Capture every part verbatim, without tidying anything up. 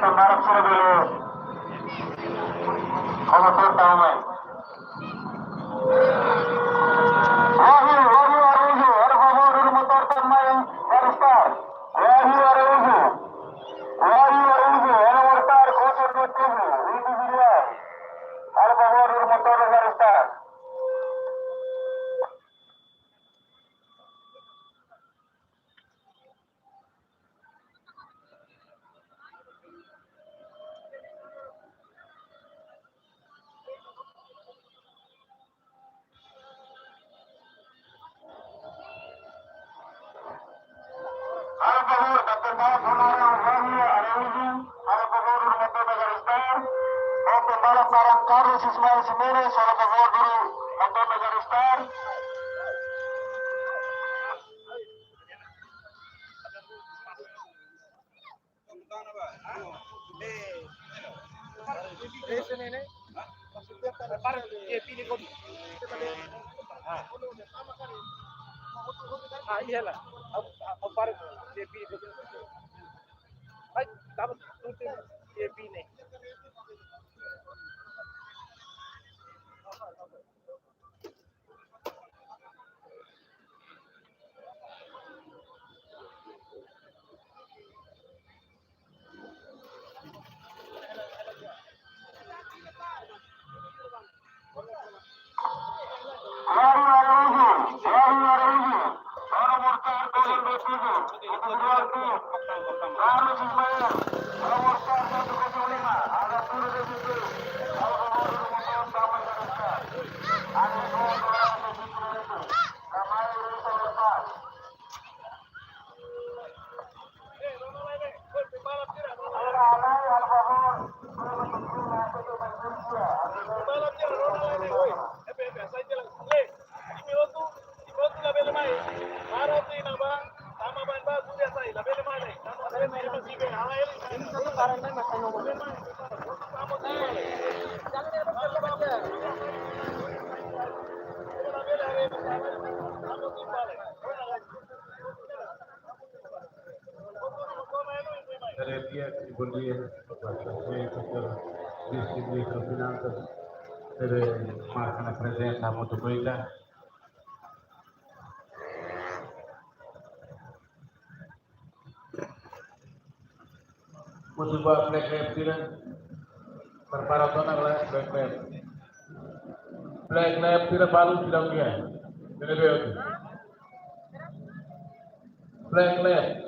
Para sira bele komotor tau mai. Wahyu, Wahyu Araújo, halo favór, motór tau mai, garis start. Wahyu Araújo, Wahyu Araújo, halo motór, kode dua tujuh, individuál. Halo favór, motór, garis start. Halo favór, Doktor Maaf Honara Wahyu Araújo, halo favór, motór, garis start. Doktor Maaf Honara Carlos Ismael Ximenes, halo favór, motór, garis start. Ah, iya lah. Aku, aku baru J P itu. Baik, kamu tuntut J P nih. Bom dia, bom dia. Vise-Ministru Finansas, sira mak iha prezensa, muito obrigado. Muito bom, Flag Left, tira. Prepara zona, Flag Left. Flag Left, tira balu, tira o quê? Tira o quê? Flag Left.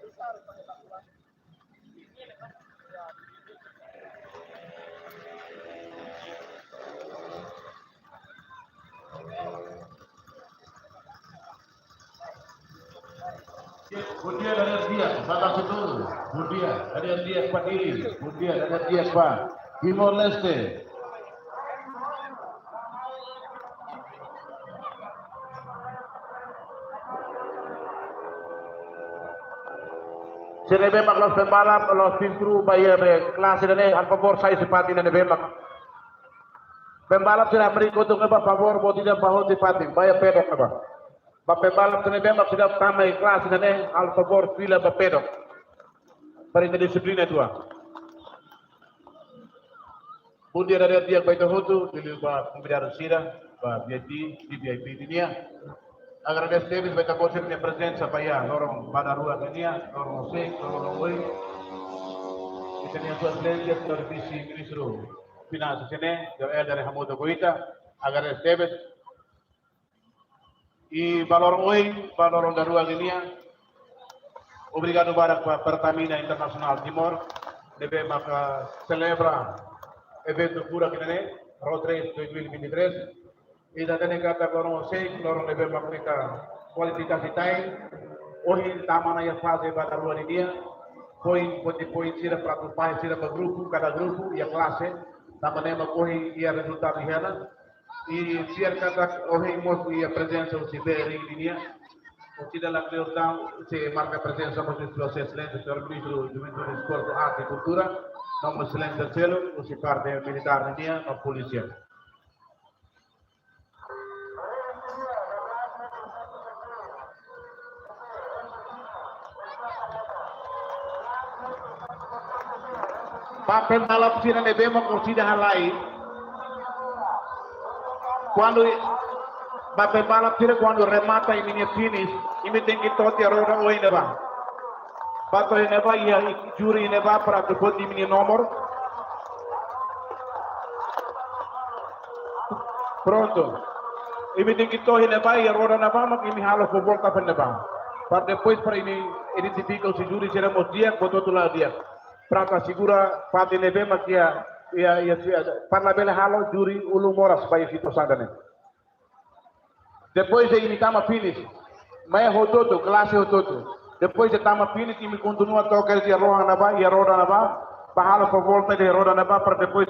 Bom dia, Daniel Dias, Batas Setúbal. Bom dia, Daniel Dias, Padiri. Bom dia, Daniel Dias, Timor-Leste. Sira ne'ebé mak la'ós pembalap, la'ós pinturu, ba iha be klase ida-ne'e, halo favór sai husi fatin ne'ebé mak. Pembalap sira hamriik kotuk ne'e, favór, boot ida ba hosi fatin, ba iha paddock ne'ebá. Ba pembalap sira ne'ebé mak seidauk tama iha klase ida-ne'e, halo favór fila ba paddock. Para ita disiplina uitoan. Bom dia, Daniel Dias, ba ita hotu, liuliu ba konvidadu sira, ba V I P, di V I P nian. Agradese tebes ba ita-boot sira-nia prezensa ba iha loron ba daruak nian, loron horiseik, loron oin. Ita-nia Sua Exelénsia, Señór Vise-Ministru Finansas sira-ne'e, Señór Helder hamutuk ho ita, agradese tebes. I ba loron oin, ba loron daruak nian, obrigadu barak ba Pertamina Internasionál Timor, ne'ebé maka selebra eventu furak ida-ne'e, Road Race dois mil e vinte e três. Ita hatene katak loron horiseik, loron ne'ebé mak ita kualifikasi-tain, ohin tama ona iha faze ba daruak nian, poin, poin, poin sira, pratu fahe sira ba grupu, kada grupu, iha klase, tanba ne'e mak ohin iha rezultadu iha ona. I fiar katak ohin mós iha prezensa husi B R I nian. Ohin ita la kleur tan, sei marka prezensa mós husi Sua Exelénsia, Señór Ministru Juventude, Desportu, Arte i Kultura, no mós Exelénsia seluk, husi parte militár nian, no polísia. Ba pembalap sira ne'ebé mak orsida halai. Kuandu, ba pembalap sira kuandu remata imi-nia finish, imi tenke to'o tiha roda oin ne'ebá. Ba to'o iha ne'ebá, iha júri iha ne'ebá para atu foti imi-nia nomor. Prontu. Imi tenke to'o iha ne'ebá, iha roda ne'ebá, mak imi halo fó volta ba ne'ebá. Para depois, para imi identifika husi júri sira mós di'ak, hotu-hotu la'o di'ak. Para atu asegura fatin ne'ebé mak iha, iha, iha, iha, para labele halo júri ulun moras ba iha situasaun ida-ne'e. Depois de imi tama finish, mai hotu-hotu, klase hotu-hotu. Depois de tama finish, imi kontinua to'o iha rohan ne'ebá, iha roda ne'ebá, ba halo fó volta iha roda ne'ebá, para depois,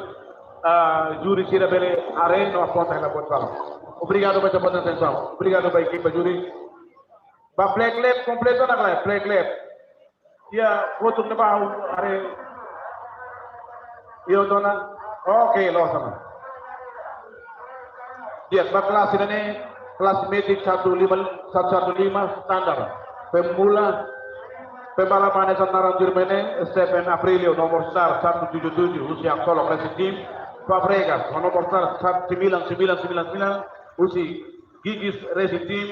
ah, júri sira bele haree no aponta hela buat balu. Obrigadu ba ita-boot nia atensaun. Obrigadu ba ekipa júri. Ba flag lap kompletu ona ka lae, flag lap. Iha kotuk ne'ebá, haree. Iha dona. Oke, loos ona. Di'ak, ba klase ida-ne'e, klase Magic satu lima, satu satu lima standar. Pemula, pembalap ida-ne'e naran júri mak ne'e, Stephen Aprilio, nomor star satu tujuh tujuh, husi Absolok Racing Team. Fabregas, nomor star sembilan sembilan sembilan sembilan, husi Gigis Racing Team,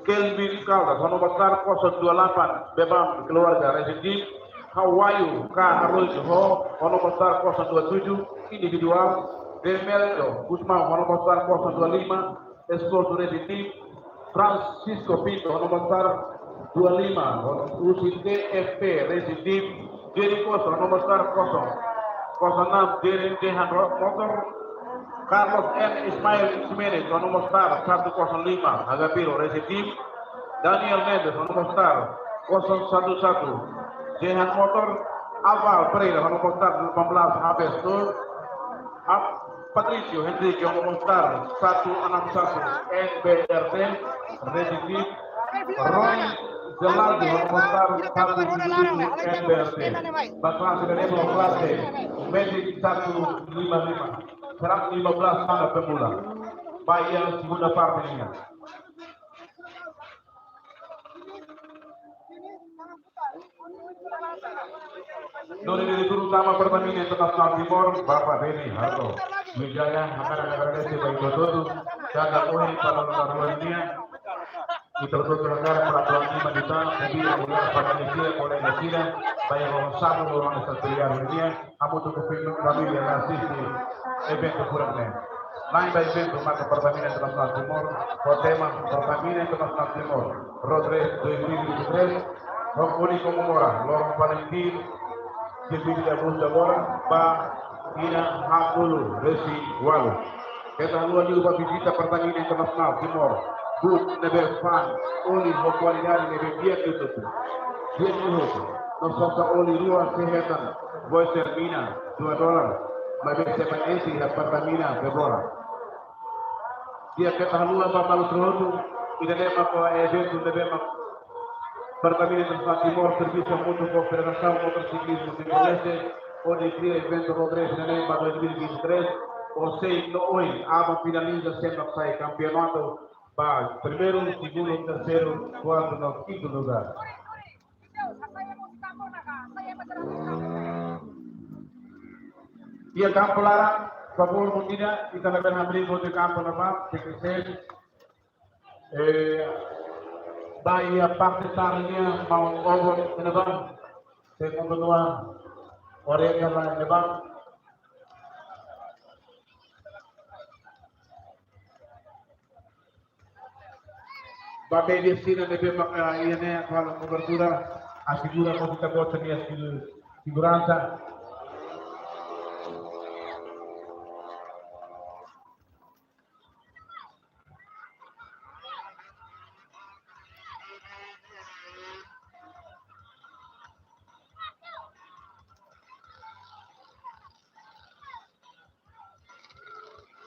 Kelvin Caldas, ho nomor star kosong dua delapan, Bebam Keluarga Racing Team, Hawayu K Arroyo ho, ho nomor star kosong dua tujuh, individual, Demelio Gusmão, ho nomor star kosong dua lima, Esforço Racing Team, Francisco Pinto, ho nomor star dua lima, husi T F P Racing Team, Jerry Costa, nomor star kosong, kosong enam, Jerry Dehan Ro-, Motor, Carlos M Ismail Ximenes, nomor star satu kosong lima, Agapiro Racing Team, Daniel Mendes, nomor star kosong satu satu, Dehan Motor, Aval Pereira, nomor star delapan belas, Habes Tour, Ab-, Patricio Henrique, nomor star satu enam satu, N B R T, Racing Team, Roy Zelaldi, nomor star satu tujuh tujuh, N B R T. Ba klase ida-ne'e, ba klase Magic satu lima lima. Seratus lima belas standar pemula. Ba iha segunda parte nian. Nu'udar Diretór Utama Pertamina Internasionál Timor, Bapak Denny Harto Wijaya, hakarak agradese ba ita hotu-hotu, karena ohin ba loron daruak nian, ita hotu-hotu hakarak para tuan lima di tanah, jadi yang mulia, para manusia, kolega sira, ba iha loron Sábadu, loron Nasionál nian, hamutuk ho família, família asiste eventu furak ne'e. La'en ba eventu maka Pertamina Internasionál Timor, ho tema Pertamina Internasionál Timor, Road Race dois mil e vinte e três, Ho Uni Komomora, loron Valentin, ke bibida bunda bora, ba ina hakulu resi walu. Keta haluha liu ba vizita pertandingan internasionál Timor, but ne'ebé fan, oli ho kualidade ne'ebé di'ak liután. Di'ak liután. No sosa oli rua sei hetan, voucher mina, dua dolar, maibé sei mai enxe iha pertamina bebora. Di'ak, keta haluha ba maluk sira hotu, ida-ne'e mak eventu ne'ebé mak Pertamina Internasionál Timor servisu hamutuk ho Federasaun Motosiklismu Timor-Leste, hodi kria eventu road race ida-ne'e ba dois mil e vinte e três, ho sei no oin, aban finaliza sei mak sai kampeonatu ba primeiru, segundu, terseiru, kuartu no kintu lugar. Iha kampu laran, favór mundina, ita labele hamriik hotu iha kampu ne'ebá, tem que ser, eh, ba iha parte tarde nian, mau over ne'ebá, sei kontinua orienta lai ne'ebá. Ba media sira ne'ebé maka iha ne'e atu halo kobertura, asegura mós ita-boot nia segu-, seguransa.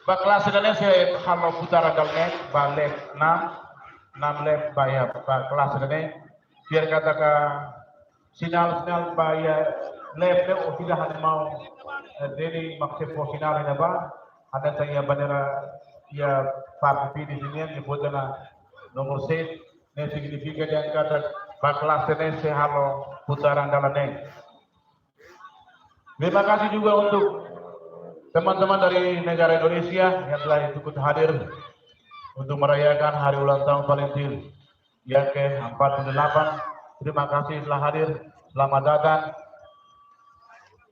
Ba klase ida-ne'e sei halo putaran dala neen, ba lap enam, enam lap ba iha, ba klase ida-ne'e. Biar katak sinál, sinál ba iha lap ne'e, o tidak hanya mau, eh, deni maksud fó sinál iha ne'ebá, hanya tanya bandera iha parte finish nian, iha foto na nomor seis, ne'e signifika dehan katak ba klase ida-ne'e sei halo putaran dala neen. Terima kasih juga untuk teman-teman dari negara Indonesia yang telah ikut hadir untuk merayakan hari ulang tahun Valentin yang ke empat puluh delapan. Terima kasih telah hadir, selamat datang.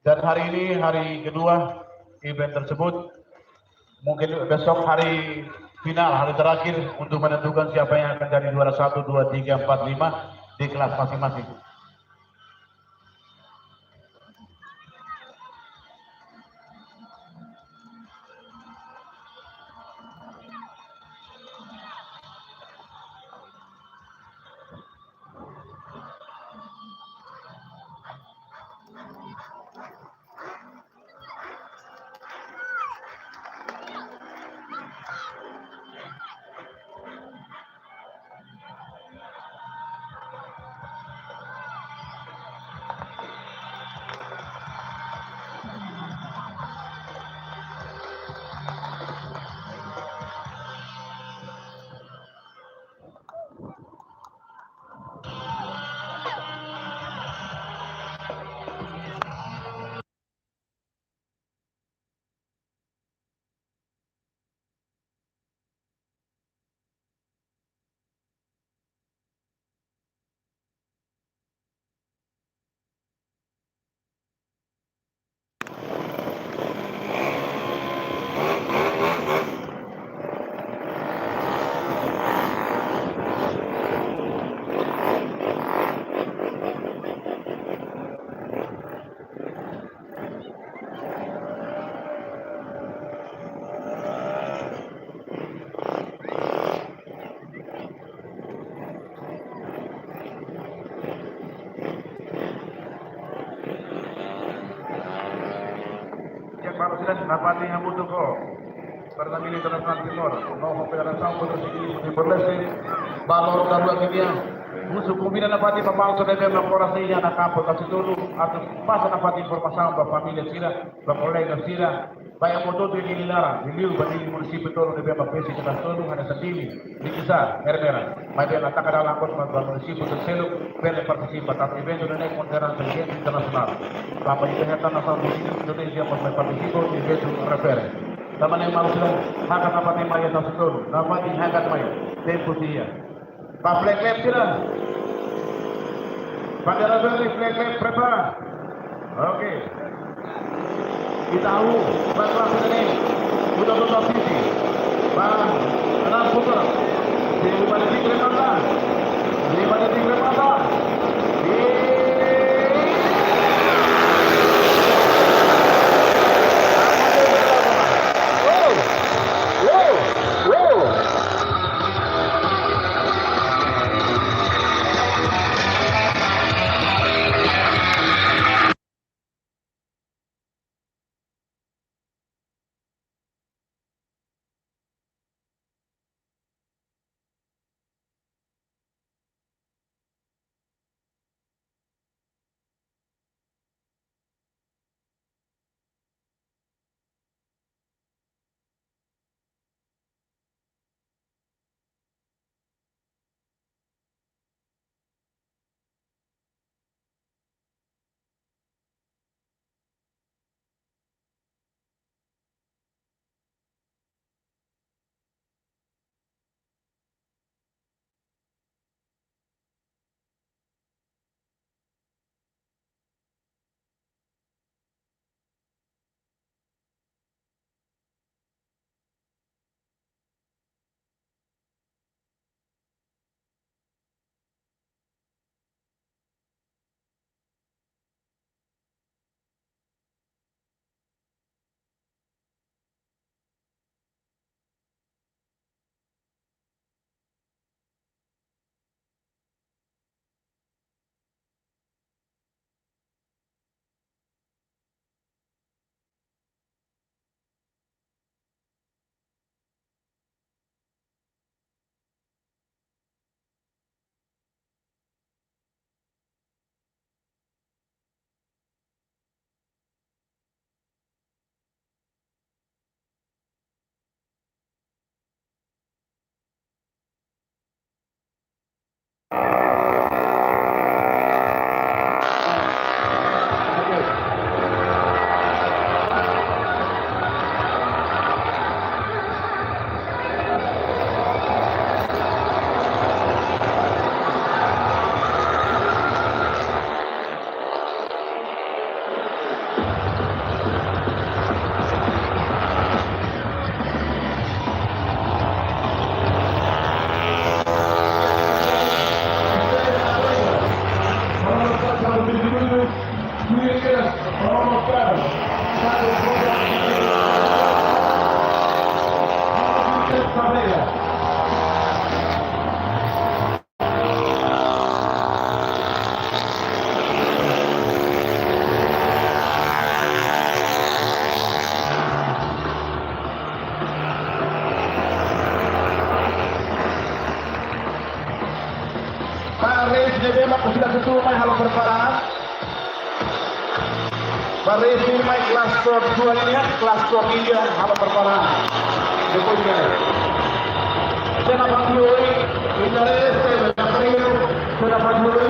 Dan hari ini hari kedua event tersebut. Mungkin besok hari final, hari terakhir untuk menentukan siapa yang akan jadi juara satu, dua, tiga, empat, lima di kelas masing-masing. Yang baru sudah dapat hamutuk ho Pertamina Internasional Timor, no ho Federasaun Motosiklismu Timor-Leste, ba loron daruak nian. Husu kombida nafatin ba maluk sira ne'ebé mak oras ne'e iha ona kampu Tasitolu, atu pasa nafatin informasaun ba família sira, ba kolega sira, ba iha motor di Dili laran, di liu ba Dili munisípiu tolu ne'ebé mak besi ke Tasitolu, hanesan Dili, Likisá, Ermera. Maibé la taka dalan kos mak ba munisípiu seluk, bele partisipa, tanba eventu ne'e konsideradu eventu internasionál. Tanba ita hetan nasaun viziñu Indonézia mós mai partisipa, eventu refere. Tanba ne'e maluk sira, hakat nafatin mai iha Tasitolu, nafatin hakat mai, tempu sei iha. Ba flag lap sira. Bandeira verde, flag lap, prepara. Oke. Ita hahú, ba klase ida-ne'e. Udah, udah, sisi. Ba, enam putar. Lima detik remata. Lima detik remata. Di Suma halo prepara. Para refere mai klaster dua nian, klaster tiga halo prepara. Depois de cena panjuri, kita reste, kita panjuri.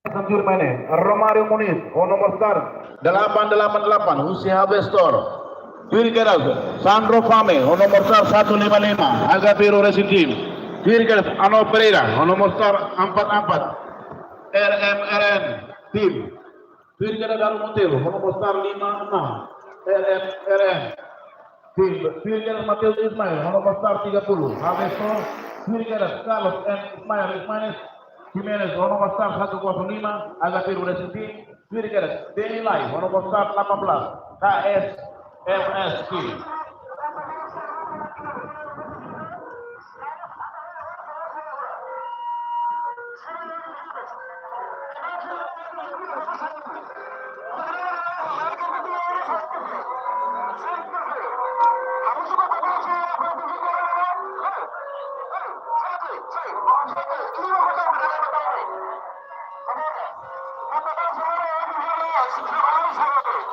Sanjur Mane, Romario Muniz, ho nomor star delapan delapan delapan, husi Harvestor. Tuir kedas, Sandro Fame, ho nomor star satu lima lima, H K Peru Racing Team. Tuir kedas, Ano Pereira, ho nomor star empat empat, R M R N Team. Tuir kedas Daru Monteiro, ho nomor star lima enam, R F R M Team. Tuir kedas Mateus Ismael, ho nomor star tiga puluh, Harvestor. Tuir kedas Carlos M Ismael Ismael Jimenez, ho nomor star satu kosong lima, H K Peru Racing Team. Tuir kedas Deni Lai, ho nomor star delapan belas, K S M S Team.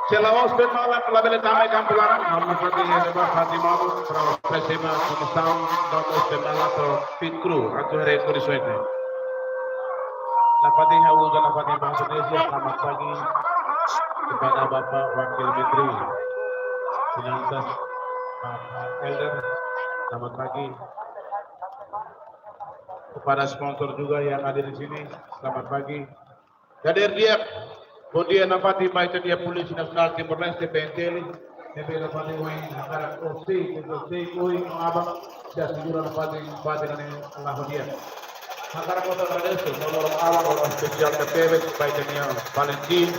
Se la'ós pembalap labele tama iha kampu laran, ha'u nafatin iha ne'ebá fatin malu, para oferese ba komisaun, no mós pembalap, para pit crew, atu haree kondisaun ne'e. Nafatin ha'u uza nafatin bahasa Indonesia, selamat pagi kepada Bapak Wakil Menteri Finansas, Bapak Elder, selamat pagi. Kepada sponsor juga yang hadir di sini, selamat pagi. Hadir di'ak, bondia nafatin ba ita-nia Polísia Nasionál Timor-Leste, P N T L, ne'ebé nafatin ohin hakarak orsida, orsida ohin no aban, sei asegura nafatin ba ita-nia la'o di'ak. Hakarak mós agradese, no loron aban, loron espesiál tebes ba ita-nia Valentin,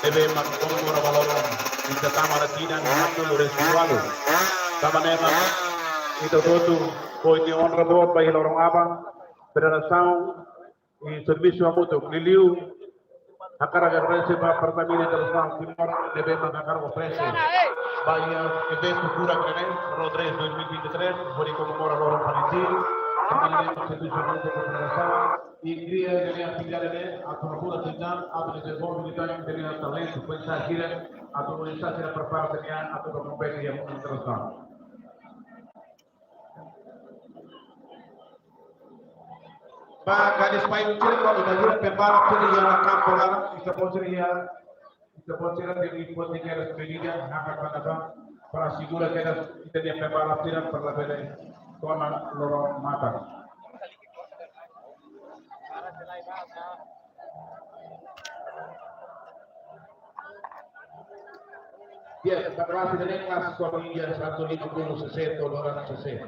ne'ebé mak komemora ba loron ita tama ona tinan haatnulu-resin-ualu. Tanba ne'e mak ita hotu, foin nia onra boot ba iha loron aban, federasaun, i servisu hamutuk, liuliu hakarak agradese ba Pertamina Internasionál Timor, ne'ebé mak hakarak oferese ba iha eventu furak ne'e, Road Race dois mil e vinte e três, hodi komemora loron Valentin, tanba ne'e mak servisu hamutuk ho federasaun, i kria ne'e atividade ne'e, atu haburas tinan, atu dezenvolve tinan, tinan talentu, foin-sa'e sira, atu foin-sa'e sira prepara tinan, atu kompete iha mundu internasionál. Ba gadis payung sira, kuandu ita jura pembalap sira iha ona kampu laran, ita-boot sira iha, ita-boot sira tenke foti kedas medida, haka kana ba, para asegura kedas ita-nia pembalap sira para labele kona loron-matan. Ya, ba klase ida-ne'e, klase Sport India seratus lima puluh cc to'o dua ratus cc.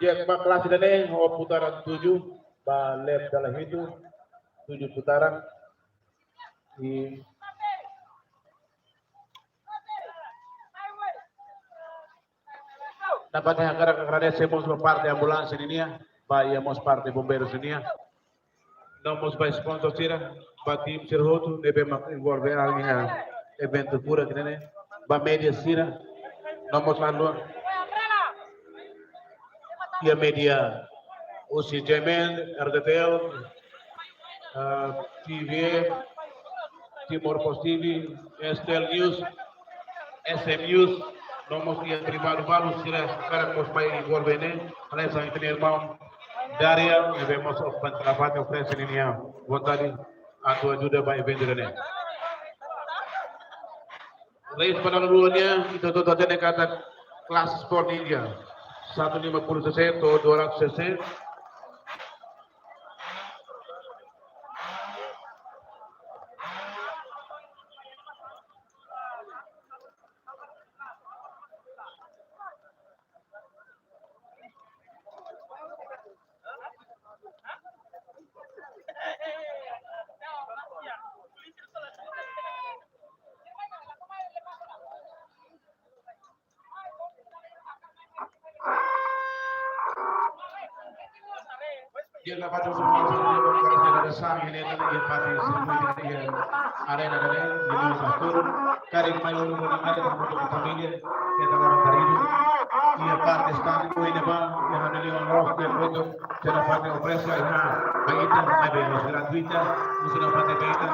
Ya, ba klase ida-ne'e, ho putaran tujuh, ba lap dala hitu, tujuh putaran. I Nafatin hakarak agradese mós ba parte ambulánsia nian, ba iha mós parte bombeiru nian. No mós ba sponsor sira, ba tim sira hotu, ne'ebé mak envolve iha eventu furak ne'e, ba média sira, no mós lalu iha média husi J M N, R T T L, ah, T V F, Timor Post T V, S T L News, S M News, no mós iha privadu balu sira hakarak mós mai envolve ne'e, hanesan ita-nia irmaun Daria, ne'ebé mós oferese, nafatin oferese ninia vontade atu ajuda ba eventu ne'e. Race ba dala rua nian, ita hotu hatene katak klase Sport India, seratus lima puluh cc to'o dua ratus cc. Iha parte sirkuitu, iha parte sirkuitu, iha arena ne'e, iha pastor, karik mai unu, unu, unu, unu, família, iha parte stand, iha ne'ebá, iha hanoin liu, roster, foto, sira fatin oferese iha, ba ita, ne'ebé mós gratuita, husi nafatin ba ita,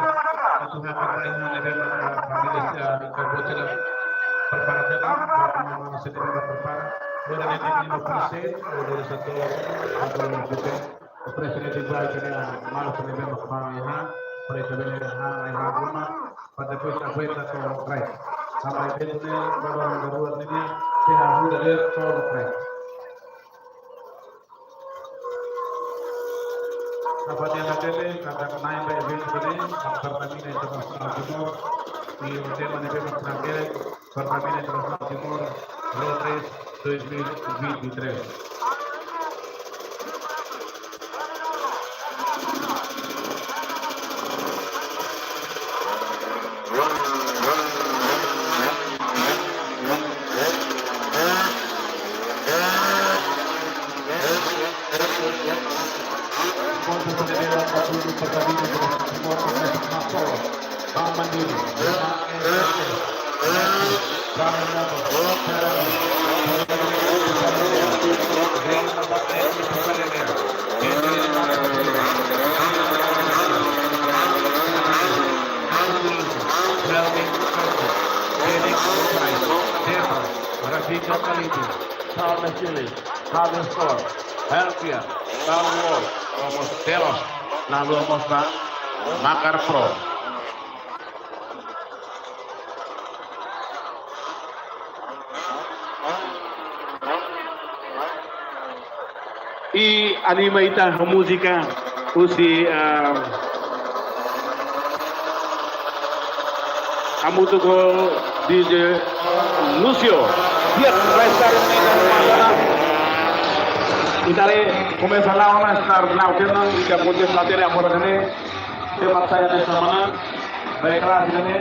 atu hakarak iha ne'ebé, ah, família, ah, ka bocila, prepara tiha, ba, ba, ba, sira prepara, agora ne'e tenke oferese, agora satu, satu, oferese ne'e ba ita, malu ne'ebé mós ba iha, para ita bele iha, iha ruma, para depois aguenta to'o ruma. Tanba eventu ne'e, ba, ba, ba, rua ne'e, sei ajuda to'o ruma. Nafatin hatene, katak na'in ba eventu ne'e, Pertamina Internasionál Timor, i o tema ne'ebé mak terakhir, Pertamina Internasionál Timor, Road Race dois mil e vinte e três. Rafika Kaliti, Charles Chile, Javier Store, Helpia, Carlos, Ramos Telos, na lua mostra, Makar Pro. I anima ita ho múzika husi, ah, hamutuk ho D J Lucio. Dia, vai estar. Ita komesa la'o ona, estar la'o tiha ona, ita komesa la'o tiha ona, agora ne'e. Tema saya de semana. Baiklah, ini.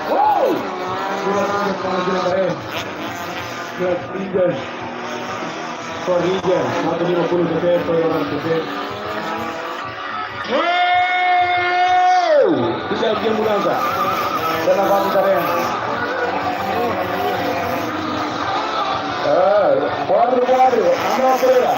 Wow! Surat tugas panggilan, eh. Surat pinjam. Surat pinjam. Satu lima puluh P T, Toyota P T. Wow! Tidak dia mudansa. Dalam batu tarian. Eh, kuadro, kuadro. Anda, Pereira.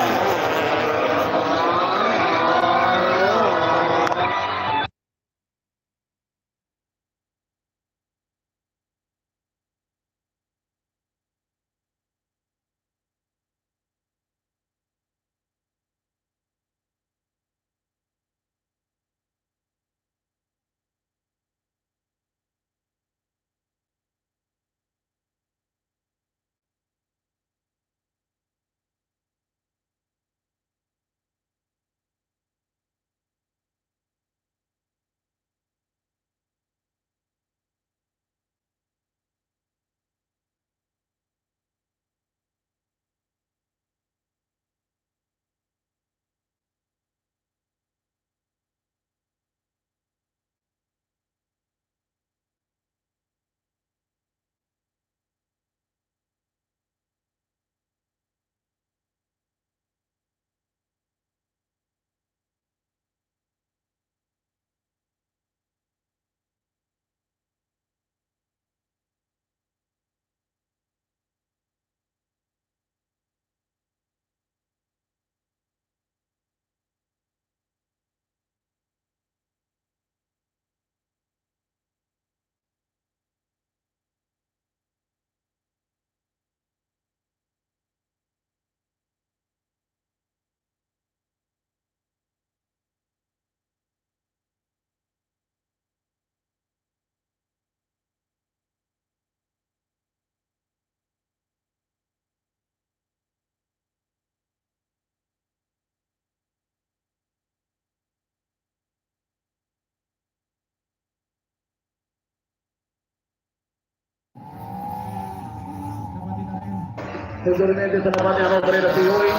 Anteriormente, esta nafatin ha'u Pereira Pioi.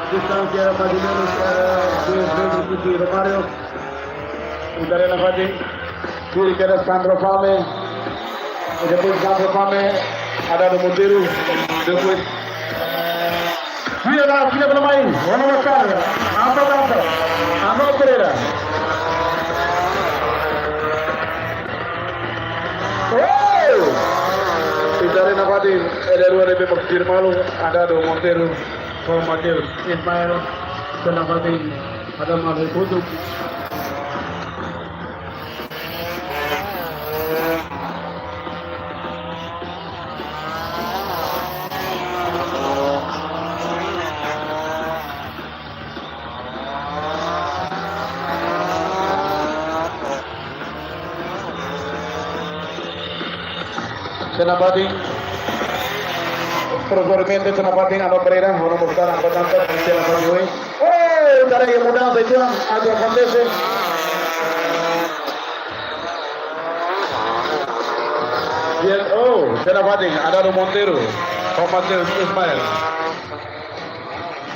Distánsia mais ou menus, eh, dez metros de Romário. Ita haree nafatin. Kiri kanan Sandro Fame. E depois Sandro Fame, Haddad Monteiro. Depois Vira, vira pela mãe. Vamos botar. Anda, dança. Anda, Pereira. Oh! Ita haree nafatin, ida-rua ne'ebé mak firma malu, Haddad Monteiro, ho Mateus Ismael, ita nafatin, ada malu putu. Ita nafatin, provavelmente ita nafatin, anu Pereira, anu mostrar, anu tanto, ita nafatin, oi. Oh, ita haree mudansa itu, algo akontese. Bien, oh, ita nafatin, Haddad Monteiro, ho Mateus Ismael.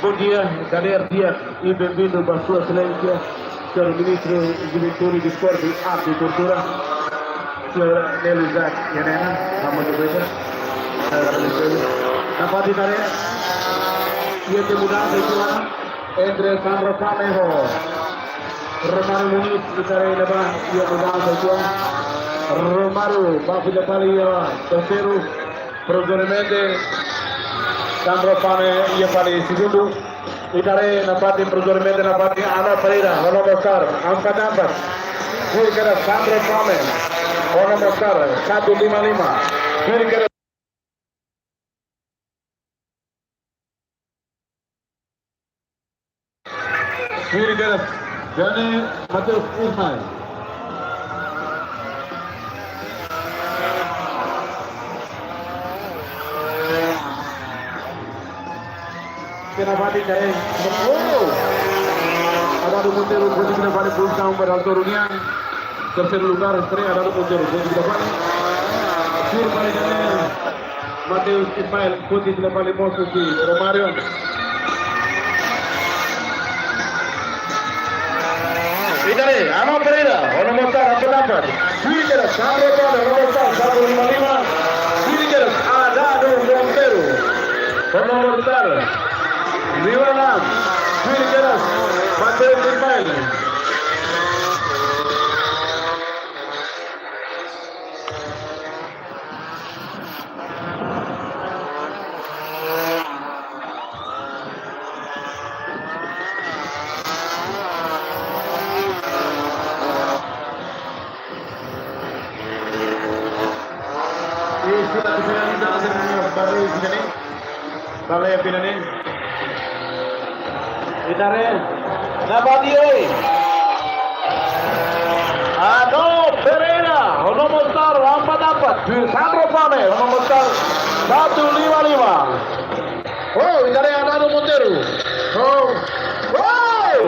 Bom dia, galera, dia e bem-vindo ba Sua Exelénsia, Señór Ministru Juventude, Desportu, Arte e Kultura, Señór Nelio Isaac Xanana, Ramos de Beta. Nafatin ita haree, iha mudansa uitoan entre Sandro Fame ho Romario Muniz, ita haree ne'ebá iha mudansa uitoan. Romario ba fila fali iha terseiru, provizoriamente Sandro Fame iha fali segundu. Ita haree nafatin, provizoriamente nafatin, Ano Pereira ho nomor star, empat empat. Tuir kedas Sandro Fame ho nomor star, satu lima lima. Tuir kedas Tuir kedas Dani Mateus Ismael. Kena bali dari, oh, Adado Monteiro, foti kena bali, posisaun ba Adado nian. Terseiru lugar, estreia Adado Monteiro, foti kena bali. Tuir bali dari Mateus Ismael, foti kena bali mós husi Romario. Ita haree, Ano Pereira, ho nomor star, empat empat. Tuir kedas Sandro Fame, ho nomor star, satu lima lima. Tuir kedas Adado Monteiro, ho nomor star, lima enam. Tuir kedas Mateus Ismael. Iha sudah difinalizasi, baleia finalin. Baleia finalin. Ita haree. Nafatin oin. Ano Pereira, ho nomor star, empat empat. Sandro Fame, ho nomor star, satu lima lima. Oh, ita haree Adado Monteiro. Oh. Oh!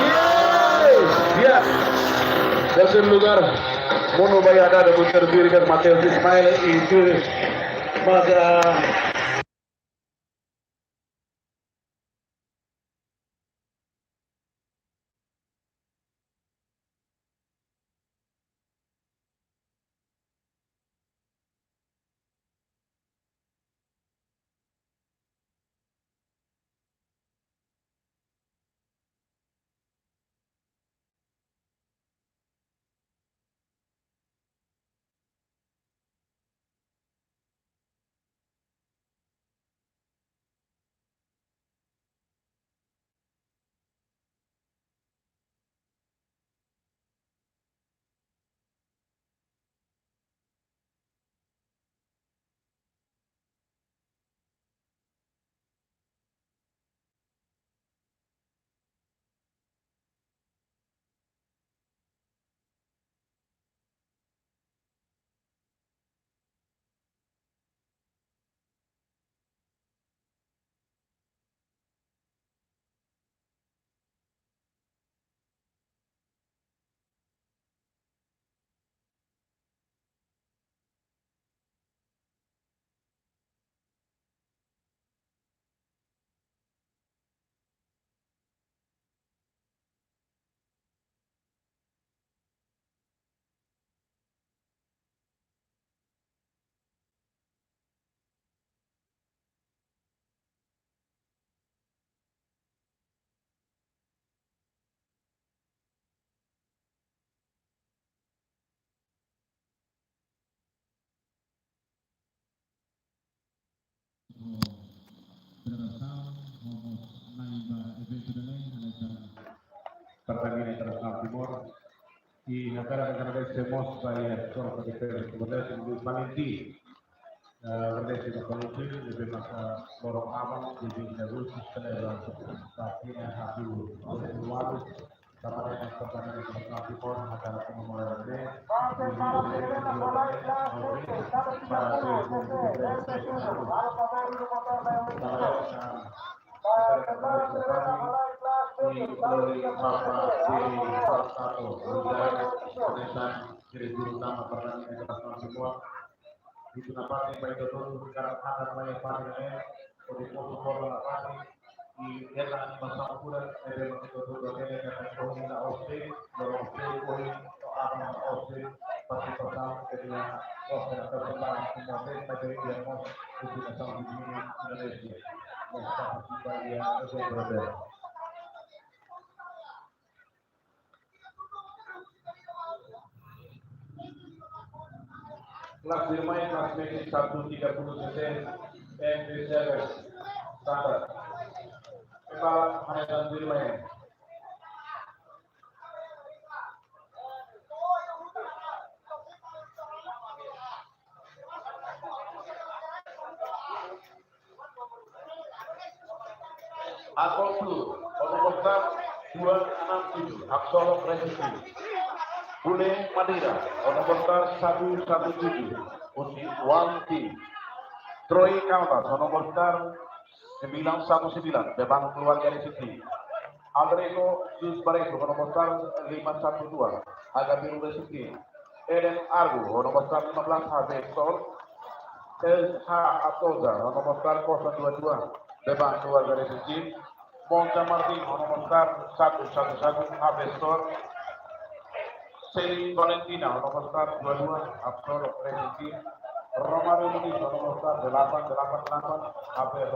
Yes! Yes! Terseiru lugar, monu ba Adado Monteiro, tuir kedas Mateus Ismael, i tuir, mas, ah, Federasaun, ho mós na'in ba eventu ida-ne'e, hanesan Pertamina Internasionál Timor. I hakarak agradese mós ba iha Korka Defeza Timor-Leste, Luis Valentin. Eh, agradese ba Valentin, ne'ebé maka loron aban, dia vinte de agosto, selebra ba tinan haat-nulu-resin-ualu, tanba ne'e Pertamina Internasionál Timor hakarak komemora ne'e, para dois mil e vinte e três, Diretór Utama Pertamina Internasionál Timor. Itu nafatin ba ita hotu, hakarak hakat mai iha fatin ne'e, hodi fó suporta nafatin, I ita animasaun pura, ebe mak ita tudu ebe mak ita tudu na oste, lorong oste, koi, to aban oste, partisipasaun, ebe mak oste na persembahan, semua ebe mak ita mós, ebe mak sama di sini, Indonesia. Mós partisipa, ya, ebe mak ita. Kelas Birmain, kelas Magic satu tiga puluh cc, M P tujuh, standar. Kepala Hanesan Birmain. Akol Blue, ho nomor star dua enam tujuh, Absolok Racing Team. Bule Madeira, ho nomor star satu satu tujuh, Usi One Team. Troy Caldas, ho nomor star sembilan satu sembilan, Beban Keluarga Racing Team. Aldrico Sus Barreto, ho nomor star lima satu dua, Agabiru Racing Team. Eden Argo, ho nomor star lima belas, H B Store. L H Atoza, ho nomor star kosong dua dua, Beban Keluarga Racing Team. Monta Martin, ho nomor star satu satu satu, H B Store. Selin Valentina, ho nomor star dua dua, Absolok Racing Team. Romario Muniz, ho nomor star delapan delapan delapan, H B